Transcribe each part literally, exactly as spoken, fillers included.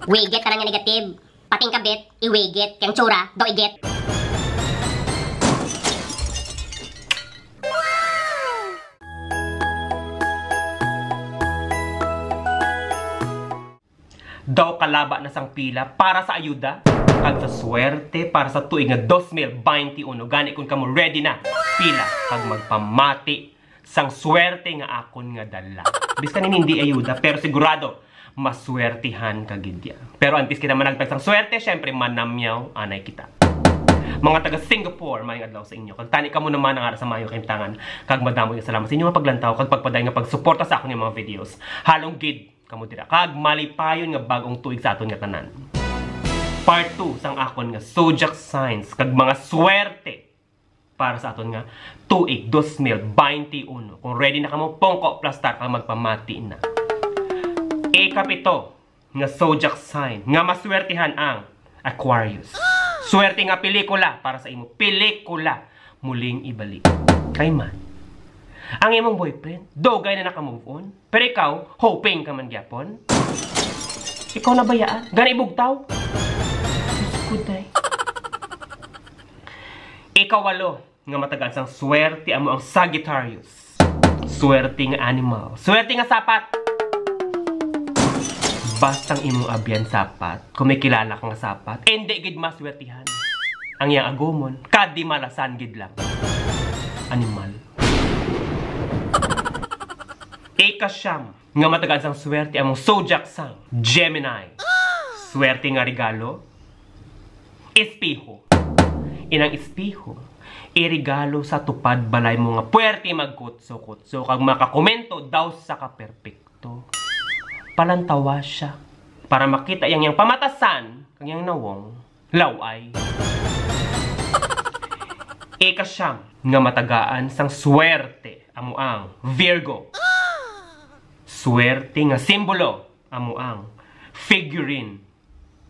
Wigit ka na nga negative. Pating kabit, iwigit. Kay ang tsura, do igit. Daw kalaba na sang pila para sa ayuda kag sa swerte para sa tuig nga dos mil baynte uno. Gani, kung kamo ready na, pila kag magpamati sang swerte nga akon nga dala. Biskan ini hindi ayuda, pero sigurado maswertihan ka gid ya. Pero antes kita managtag sang swerte, syempre manamyaw anay kita. Mga taga Singapore, maayong adlaw sa inyo. Kag tani kamo naman ang ara sa maayo kahimtangan. Kag madamo nga salamat sa inyo nga paglantaw kag pagpadayon nga pagsuporta sa akon nga mga videos. Halong gid kamo dira. Kag malipayon nga bag-ong tuig sa aton nga tanan. Part two sang akon nga zodiac signs kag mga swerte para sa aton nga tuig dos mil baynte uno. Kung ready na kamo, pungko, plastar kag magpamati na. Ikapito nga zodiac sign nga maswertihan ang Aquarius. Swerte nga pelikula para sa imo. Pelikula. Muling ibalik. Kay man, ang imong boyfriend, dugay na naka-move on. Pero ikaw, hoping ka man gyapon. Ikaw nabayaan. Gani bugtaw. Diyos ko, day. Ikawalo nga matagaan sang swerte amo ang Sagittarius. Swerte nga animal. Swerte nga sapat. Basta ang imong abyan sapat, kung may kilala ka nga sapat, hindi gid maswertihan. Ang iyang agumon, kadimalasan gid lang. Animal. Ikasyam nga matagaan sang swerte among zodiac sign, Gemini. Swerte nga regalo, espeho. Inang espeho, iregalo sa tupad balay mo nga puwerte magkutso-kutso kag makakomento daw sa ka perpekto. Palantawa siya para makita yang yang pamatasan kag yang nawong. Laway. Ikasyam nga matagaan sang swerte amo ang Virgo. Swerte nga simbolo amo ang figurine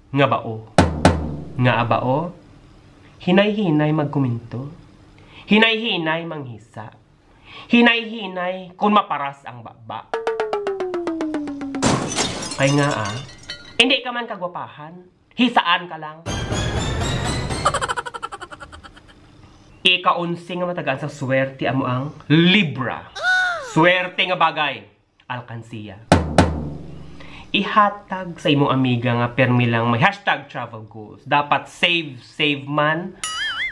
nga bao. Nga bao, hinay-hinay magkomento. Hinay-hinay manghisa. Hinay-hinay kung maparas ang baba. Kay nga, ah, hindi ka man kagwapahan. Hisaan ka lang. Ika-onse nga matagaan sa swerte amo ang Libra. Swerte nga bagay, alkansiya. Ihatag sa imong amiga nga permi lang may hashtag travel goals. Dapat save, save man.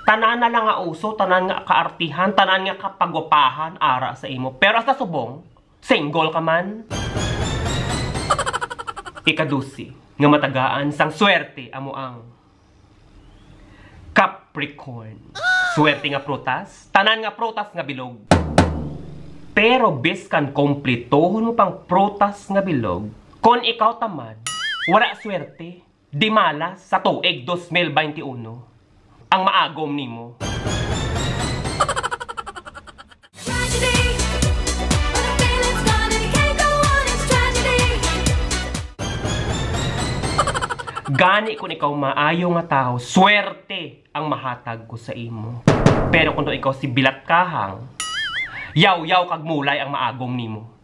Tanan na lang nga uso, tanan nga kaartihan, tanan nga kapagwapahan, ara sa imo. Pero sa subong, single ka man. Ika-dose nga matagaan sang swerte amo ang Capricorn. Swerte nga prutas, tanan nga prutas nga bilog. Pero biskan kompletohon mo pang prutas nga bilog, kon ikaw tamad, wala swerte. Di malas sa tuig dos mil baynte uno ang maagom nimo. Tragedy. When a feeling's gone and you can't go on, it's tragedy. Gani, kung ikaw maayo nga tawo, swerte ang mahatag ko sa imo. Pero kung ikaw si bilatkahang, yaw-yaw kag mulay ang maagom nimo.